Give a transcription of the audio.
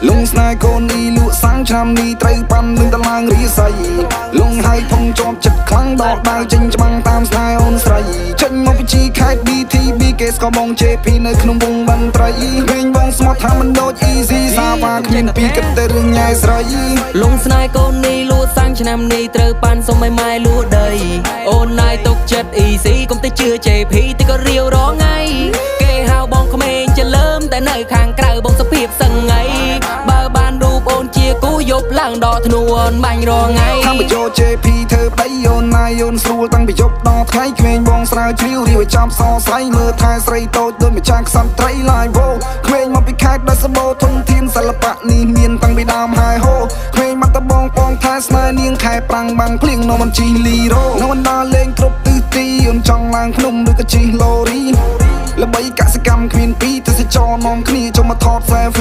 លងស្នេហ៍កូននេះលក់សាំងឆ្នាំនេះត្រូវប៉ាន់នឹងតឡើងរីស័យលងហើយផងជាប់ចិត្តខ្លាំងដកដាវចេញច្បាំងតាមស្នេហ៍អូនស្រីចេញមកពីជីខេត BTB គេស្គាល់បង JP នៅក្នុងវងតន្ត្រីវិញបងស្មោះថាមិនដូច easy សាវ៉ាគ្មានពីគិតតែរឿងញ៉ែស្រី លងស្នេហ៍កូននេះលួសាំងឆ្នាំនេះត្រូវប៉ាន់សុំឲ្យម៉ែលួដីអូនណាយទុកចិត្ត easy កុំទៅជឿ JP ទីក៏រាវរងថ្ងៃគេហៅបងក្មេងចលើមតែនៅខាងក្រៅបងសុភាពសឹងថ្ងៃបើបានរូបអូនជាគូយប់ឡើងដល់ធ្នួនបាញ់រងថ្ងៃ ថាមកយក JP ធ្វើប្តីអូនណាយអូនស្រួលតាំងពីយប់ដល់ថ្ងៃក្មេងបងស្រាវជ្រាវរាវឲ្យចំសស្រីមើលថែស្រីតូចដូចម្ចាស់ខ្សន្ត្រីឡាយវោក្មេងមកពីខេត្តដែលសម្បូរធនធានសិល្បៈនេះមានតាំងពីដើមហើយហូក្មេងមកតបងបងថែស្នេហ៍នាងខែប្រាំងបាំងភ្លៀងនំមិនជីលីរ៉ូនំមិនដើរលេងគ្រប់ទិសទីអូនចង់ឡើងភ្នំឬក៏ជិះឡូរីល្បីកសិកម្មគ្មានពីរទេសចរនាំគ្នាចូលមកថត selfie។